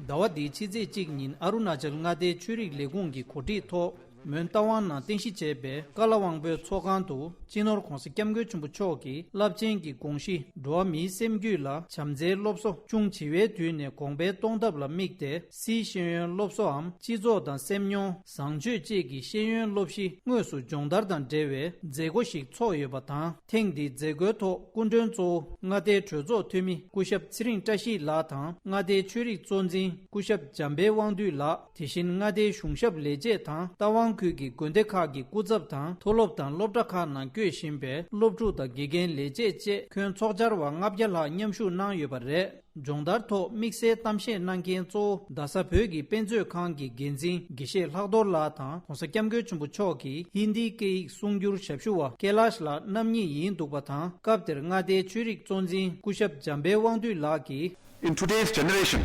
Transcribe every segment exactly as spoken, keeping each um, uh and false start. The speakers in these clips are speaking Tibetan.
ཟླ་བ་འདིའི་ཕྱི་ཚེས་གཅིག་ཉིན་ཨ་རུ་ན་ཅལ་མངའ་སྡེའི་ཆོས་རིག་ལས་ཁུངས་ཀྱི་གོ་སྒྲིག་ཐོག་མོན་རྟ་དབང་ནང་རྟེན་གཞི་བྱས་པའི་ཀ་ལ་དབང་པོའི་ཚོགས་ཁང་དུ་སྤྱི་ནོར་༧གོང་ས་༧སྐྱབས་མགོན་ཆེན་པོ་མཆོག་གིས་རླབས་ཆེན་གྱི་དགོངས་གཞི། འགྲོ་བ་མིའི་སེམས་རྒྱུད་ལ་བྱམས་བརྩེའི་སློབ་གསོ། ཅུང་བྱིས་པའི་དུས་ནས་གོང་འཕེལ་གཏོང་ཐབས་ལ་དམིགས་ཏེ། སིའི་ཤེས་ཡོན་སློབ་གསོའམ་སྤྱི་ཚོགས་དང་སེམས་མྱོང་། བཟང་སྤྱོད་བཅས་ཀྱི་ཤེས་ཡོན་སློབ་གཞི་དངོས་སུ་སྦྱོང་བརྡར་དང་འབྲེལ་བའི་མཛད་སྒོ་ཞིག་ཚོགས་ཡོད་པ་དང་། ཐེངས་འདིའི་མཛད་སྒོའི་ཐོག་སྐུ་མགྲོན་གཙོ་བོ་མངའ་སྡེའི་གྲོས་ཚོགས་འཐུས་མི་སྐུ་ཞབས་ཚེ་རིང་བཀྲ་ཤིས་ལགས་དང་། མངའ་སྡེའི་ཆོས་རིག་གཙོ་འཛིན་སྐུ་ཞབས་འཇམ་དཔལ་དབང་འདུས་ལགས། དེ་བཞིན་མངའ་སྡེའི་གཞུང་ཞབས་ལས་བྱེད་དང་རྟ་དབང་ཁུལ་གྱི་དགོན་སྡེ་ཁག་གི་སྐུ་ཚབ་དང་། མཐོ་སློབ་དང་སློབ་གྲྭ་ཁག་ནང་བསྐྱོད་བཞིན་པའི་སློབ་ཕྲུག་དང་དགེ་རྒན་ལས་བྱེད་བཅས་ཁྱོན་ཚོགས་བཅར་བ་ལྔ་བརྒྱ་ལྷག་མཉམ་ཞུགས་གནང་ཡོད་པ་རེད། སྦྱོང་བརྡར་ཐོག་དམིགས་བསལ་གཏམ་བཤད་གནང་མཁན་གཙོ་བོ་རྡ་ས་བོད་ཀྱི་དཔེ་མཛོད་ཁང་གི་འགན་འཛིན་དགེ་བཤེས་ལྷག་རྡོར་ལགས་དང་༧གོང་ས་༧སྐྱབས་མགོན་ཆེན་པོ་མཆོག་གིས་ཧིན་དིའི་སྐད་ཡིག་གསུང་སྒྱུར་ཞབས་ཞུ་བ་ཀེ་ལཱཤ་ལགས་རྣམ་གཉིས་ཡིན་འདུག་པ་དང་། སྐབས་དེར་མངའ་སྡེའི་ཆོས་རིག་གཙོ་འཛིན་སྐུ་ཞབས་འཇམ་དཔལ་དབང་འདུས་ལགས་ཀྱིས། In today's generation,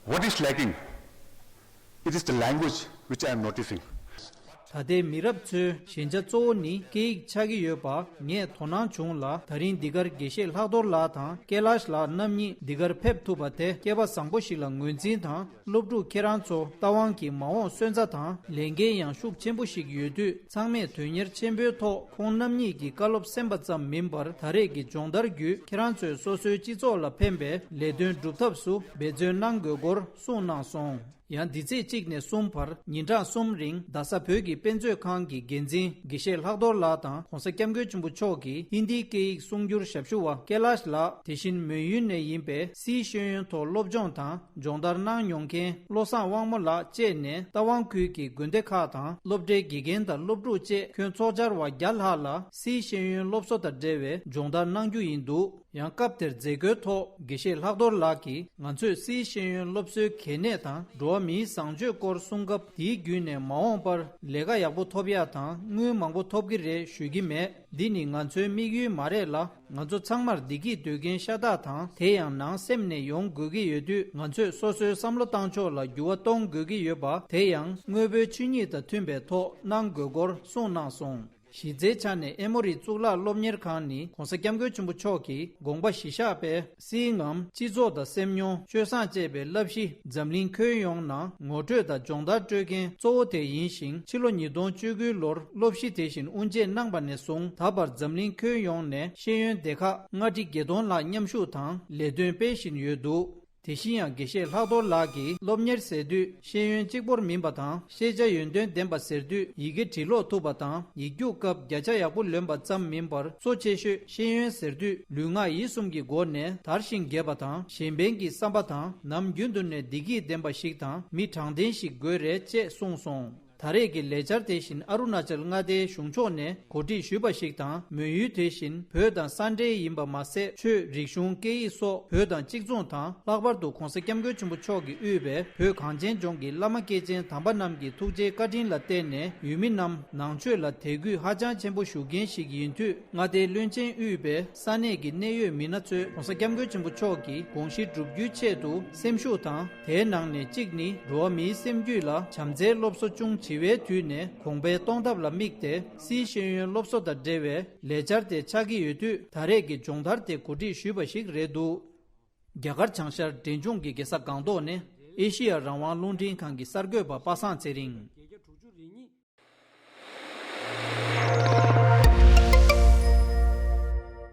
what is lacking? It is the language which I am noticing. ད་ལྟའི་མི་རབས་ཚོའི་ཞན་ཆ་གཙོ་བོ་ནི་སྐད་ཡིག་ཆགས་ཀྱི་ཡོད་པ་ངས་དོ་སྣང་བྱུང་ལ། ད་རིང་འདི་གར་དགེ་བཤེས་ལྷག་རྡོར་ལགས་དང་ཀེ་ལཱཤ་ལགས་རྣམ་གཉིས་འདི་གར་ཕེབས་ཐུབ་པ་དེ་སྐལ་པ་བཟང་པོ་ཞིག་ལ་ངོས་འཛིན་དང་། སློབ་ཕྲུག་ཁྱེད་རང་ཚོ་རྟ་དབང་གི་མ་འོངས་སོན་རྩ་དང་ལས་འགན་ཡང་ཤུགས་ཆེན་པོ་ཞིག་ཡོད་དུས། ཚང་མས་དོན་གཉེར་ཆེན་པོའི་ཐོག་ཁོང་རྣམ་གཉིས་ཀྱི་བཀའ་སློབ་གསན་པ་ཙམ་མིན་པར། ད་རེས་ཀྱི་སྦྱོང་བརྡར་བརྒྱུད་ཁྱེད་རང་ཚོས་སོ་སོའི་སྤྱི་ཚོགས་ལ་ཕན་པའི་ལས་དོན་སྒྲུབ་ཐབས་སུ་འབད་བརྩོན་གནང་དགོས་སྐོར་གསུངས་གནང་སོང་། ཡང་འདི་ཚེས་གཅིག་ནས་གསུམ་བར་ཉིན་གྲངས་གསུམ་རིང་རྡ་ས་བོད་ཀྱི་དཔེ་མཛོད་ཁང་གི་འགན་འཛིན་དགེ་བཤེས་ལྷག་རྡོར་ལགས་དང་༧གོང་ས་༧སྐྱབས་མགོན་ཆེན་པོ་མཆོག་གིས་ཧིན་དིའི་སྐད་ཡིག་གསུང་སྒྱུར་ཞབས་ཞུ་བ་ཀེ་ལཱཤ་ལགས། དེ་བཞིན་མོན་ཡུལ་ནས་ཡིན་པའི་སིའི་ཤེས་ཡོན་ཐོག་སློབ་སྦྱོང་དང་སྦྱོང་བརྡར་གནང་མྱོང་མཁན་བློ་བཟང་དབང་མོ་ལགས་བཅས་ནས་རྟ་དབང་ཁུལ་གྱི་དགོན་སྡེ་ཁག་དང་སློབ་གྲྭའི་དགེ་རྒན་དང་སློབ་ཕྲུག་བཅས་ཁྱོན་ཚོགས་བཅར་བ་བརྒྱ་ལྷག་ལ་སིའི་ཤེས་ཡོན་སློབ་གསོ་དང་འབྲེལ་བའི་སྦྱོང་བརྡར་གནང་རྒྱུ་ཡིན་འདུག་ཡང་སྐབས་དེར་མཛད་སྒོའི་ཐོག་དགེ་བཤེས་ལྷག་རྡོར་ལགས་ཀྱིས། ང་ཚོས་སིའི་ཤེས་ཡོན་སློབ་གསོའི་གལ་གནད་དང་འགྲོ་བ་མིའི་བཟང་སྤྱོད་སྐོར་གསུང་སྐབས། དེའི་བརྒྱུད་ནས་མ་འོངས་པར་ལས་ཀ་ཡག་པོ་ཐོབ་ཡག་དང་དངུལ་མང་པོ་ཐོབ་ཀྱི་རེད་ཞུ་གི་མེད། འདི་ནི་ང་ཚོའི་དམིགས་ཡུལ་མ་རེད་ལ། ང་ཚོ་ཚང་མར་བདེ་སྐྱིད་འདོད་མཁན་ཤ་སྟག་དང་། དེ་ཡང་ནང་སེམས་ནས་ཡོང་དགོས་ཀྱི་ཡོད་དུས། ང་ཚོས་སོ་སོའི་བསམ་བློ་བཏང་ཕྱོགས་ལ་འགྱུར་བ་གཏོང་དགོས་ཀྱི་ཡོད་པ། དེ་ཡང་དངོས་པོའི་ཆོས་ཉིད་དང་མཐུན་པའི་ཐོག་གནང་དགོས་སྐོར་གསུངས་གནང་སོང་། གཞི་རྩའི་ཆ་ནས་ཨེ་མོ་རི་གཙུག་ལག་སློབ་གཉེར་ཁང་ནི་༧གོང་ས་༧སྐྱབས་མགོན་ཆེན་པོ་མཆོག་གིས་དགོངས་པ་གཞི་བཞག་པའི་སིའི་ངམ་སྤྱི་ཚོགས་དང་སེམས་མྱོང་། སྤྱོད་བཟང་བཅས་པའི་བསླབ་གཞི་འཛམ་གླིང་ཁྱོན་ཡོངས་ནང་ངོ་སྤྲོད་དང་སྦྱོང་བརྡར་སྤྲོད་མཁན་གཙོ་བོ་དེ་ཡིན་ཞིང་། ཕྱི་ལོ་ཉིས་སྟོང་བཅུ་དགུ་ལོར་སློབ་གཞི་དེ་བཞིན་དབུ་འབྱེད་གནང་པ་ནས་བཟུང་ད་བར་འཛམ་གླིང་ཁྱོན་ཡོངས་ནས་ཤེས་ཡོན་སྡེ་ཁག་ལྔ་ཁྲི་བརྒྱད་སྟོང་ལྷག་མཉམ་ཞུགས་དང་ལས་དོན་སྤེལ་བཞིན་ཡོད་འདུག་དེ་བཞིན་ཡང་དགེ་བཤེས་ལྷག་རྡོར་ལགས་ཀྱིས། སློབ་གཉེར་ཟེར་དུས་ཤེས་ཡོན་གཅིག་པོར་མིན་པ་དང་། ཤེས་བྱ་ཡོན་ཏན་ལྡན་པ་ཟེར་དུས་ཡི་གེ་འབྲི་ཀློག་ཐུབ་པ་དང་། ཡིག་རྒྱུགས་སྐབས་བརྒྱ་ཆ་ཡག་པོ་ལོན་པ་ཙམ་མིན་པར། གཙོ་ཆེ་ཤོས་ཤེས་ཡོན་ཟེར་དུས་ལུས་ངག་ཡིད་གསུམ་གྱི་སྒོ་ནས་དར་ཞིང་རྒྱས་པ་དང་། གཞན་ཕན་གྱི་བསམ་པ་དང་། ནམ་རྒྱུན་དུ་ནས་བདེ་སྐྱིད་ལྡན་པ་ཞིག་དང་། མི་དྲང་བདེན་ཞིག་དགོས་རེད་ཅེས་གསུངས་སོང་། ད་རེས་ཀྱི་ལས་འཆར་དེ་བཞིན་ཨ་རུ་ན་ཅལ་མངའ་སྡེའི་གཞུང་ཕྱོགས་ནས་གོ་སྒྲིག་ཞུས་པ་ཞིག་དང་། མོན་ཡུལ་དེ་བཞིན་བོད་དང་ས་འབྲེལ་ཡིན་པ་མ་ཟད། ཆོས་རིག་གཞུང་སྐད་ཡིག་སོགས་བོད་དང་གཅིག་མཚུངས་དང་། ལྷག་པར་དུ་༧གོང་ས་༧སྐྱབས་མགོན་ཆེན་པོ་མཆོག་གིས་དབུས་པའི་བོད་གངས་ཅན་ལྗོངས་ཀྱི་བླ་མ་སྐྱེས་ཆེན་དམ་པ་རྣམས་ཀྱི་ཐུགས་རྗེའི་བཀའ་དྲིན་ལ་བརྟེན་ནས་ཡུལ་མི་རྣམས་ནང་ཆོས་ལ་དད་གུས་ཧ་ཅང་ཆེན་པོ་ཞུ་མཁན་ཞིག་ཡིན་དུས། མངའ་སྡེའི་བློན་ཆེན་དབུས་པའི་ས་གནས་ཀྱི་གནད་ཡོད་མི་སྣ་ཚོས་༧གོང་ས་༧སྐྱབས་མགོན་ཆེན་པོ་མཆོག་གི་དགོངས་གཞི་བསྒྲུབ་རྒྱུའི་ཆེད་དུ་སེམས་ཤུགས་དང་། དེའི་ནང་ནས་གཅིག་ནི། འགྲོ་བ་མིའི་སེམས་རྒྱུད་ལ་བྱམས་བརྩེའི་སློབ་གསོ་ཅུང་བྱིས་པའི་དུས་ནས་གོང་འཕེལ་གཏོང་ཐབས་ལ་དམིགས་ཏེ། སིའི་ཤེས་ཡོན་སློབ་གསོ་དང་འབྲེལ་བའི་ལས་འཆར་དེ་ཆགས་ཀྱི་ཡོད་དུས། ད་རེས་ཀྱི་སྦྱོང་བརྡར་དེ་གོ་སྒྲིག་ཞུས་པ་ཞིག་རེད་འདུག་རྒྱ་གར་བྱང་ཤར་འབྲས་ལྗོངས་ཀྱི་རྒྱལ་ས་སྒང་ཏོག་ནས་ཨེ་ཤི་ཡ་རང་དབང་རླུང་འཕྲིན་ཁང་གི་གསར་འགོད་པ་པ་སངས་ཚེ་རིང་།